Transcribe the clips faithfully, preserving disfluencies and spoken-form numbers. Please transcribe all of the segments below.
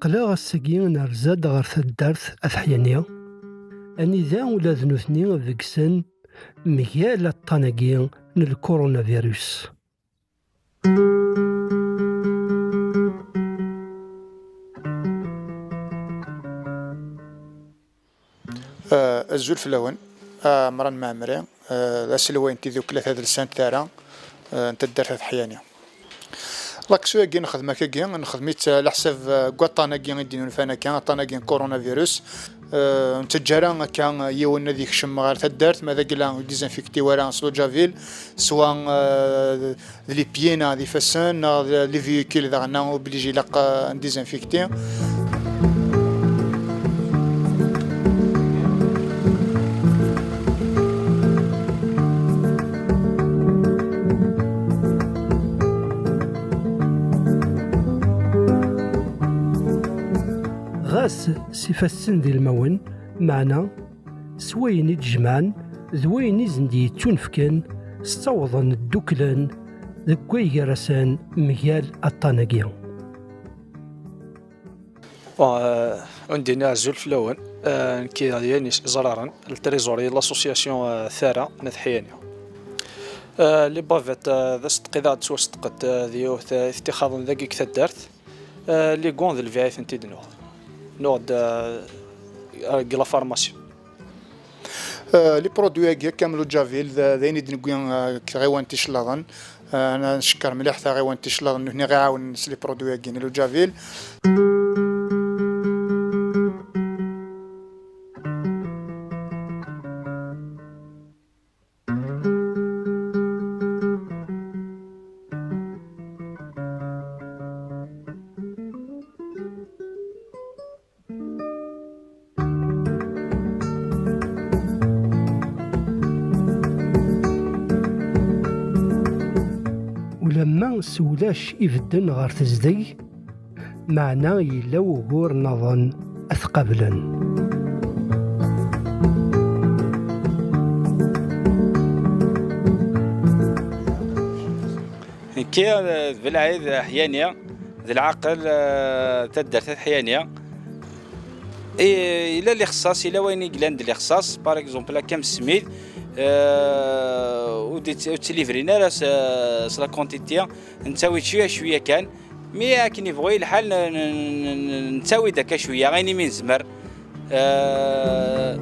Aql-aɣ ass-agi nerza-d ɣer taddart At Ḥyani, anida ula d nutni begsen mgal aṭṭan-agi n lkurunavirus. Eh, azul fell-awen, Ɛemran Mɛemmri, eh, d aselway n tiddukla tadelsant Tara, eh, n taddart At Ḥyani. L'action-agi nexdem akkagi, nexdem-itt, eh, leḥsab, eh, n waṭṭan-agi i d-yunfan akka, aṭṭan-agi n coronavirus. Eh, ur nettaǧǧa ara akka, eh, yiwen ad yekcem ɣer taddart, ma d agla ur dizinfikti wara s l'eau de Javel, swa, eh, d les pieds neɣ d ifassen, neɣ d les véhicules daɣen obligé ilaq, eh, ad dizinfikti. Ɣas s ifassen d ilmawen, meɛna s wayen i d-jemɛen d wayen i sen-d-yettunefken, ttawḍen dduklen deg way gar-asen mgal aṭṭan-agi. Bon, euh, undin azul fell-awen. Euh, nekki d Yanis Izraren, le trésorier de l'association, euh, Tara n At Ḥyani. Euh, les bavettes, euh, d aseddqi daɣ d-ttwaseddqent, euh, d yiwet, euh, i t-ixaḍen dagi deg taddart. Euh, les gants d lbiɛ i tent-id-nuɣ. Nuɣ-d, euh, deg la pharmacie. Euh, les produits-agi akka am l'eau de Javel, d, d ayen i d-newwi, euh, deg tɣiwant icellaḍen. Euh, ncekker mliḥ taɣiwant icellaḍen, nutni i ɣ-iɛawnen s les produits-agi n l'eau de Javel. Ulamma s ulac ibedden ɣer tezdeg, meɛna yella wugur nniḍen ad t-qablen. Nekki, eh, d Belɛid Ḥyani, d lɛaqel, eh, taddart At Ḥyani. I, yella lixṣaṣ, yella wayen i yellan d lixṣaṣ, par exemple, akka am ssmid, eh, ur d-, ur ttilivrin ara s, s la quantité, nettawi-d cwiya cwiya kan, mi akken yebɣu lḥal, n-, n-, n-, nettawi-d akka cwiya, ayen imi nezmer. Eh,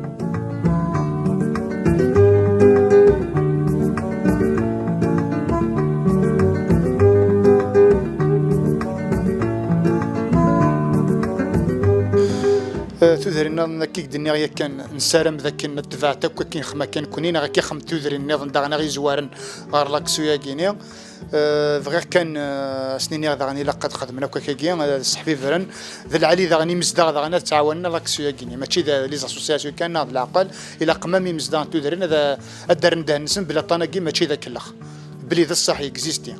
Eh, tudrin-nniḍen akka i k-d-nniɣ yakan, nessaram d akken ad tebɛet akk akken xma kan nekni, neɣ akka xemt tudrin-nniḍen daɣen aɣ izwaren ɣer l'action-agi-ni. Eh, bɣiɣ kan, eh, ad sen-iniɣ daɣen ilaq ad xedmen akk akkagi, ad seḥbibren. D lɛali daɣen imezdaɣ daɣen ad ttɛawanen l'action-agi-ni. Mačči d les associations kan neɣ d leɛqel, ilaq même imezdaɣ n tudrin ad, ad d-rren ddehn-nsen belli aṭṭan-agi mačči d akellex. Belli d ṣṣeḥ, yexisti.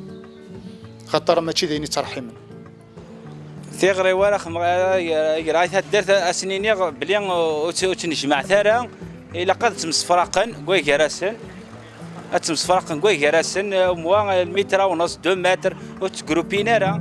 Xaṭer mačči d ayen yettreḥḥimen. Tiɣri wara xemɣ-, agra i taddart, ad sen-iniɣ belli ur tt-, ur ttnejmaɛet ara, ilaq ad ttemsefraqen deg way gar-asen, ad ttemsefraqen deg way gar-asen, umwa lmitr aw neṣ, deux mètres, ur ttgrupin ara.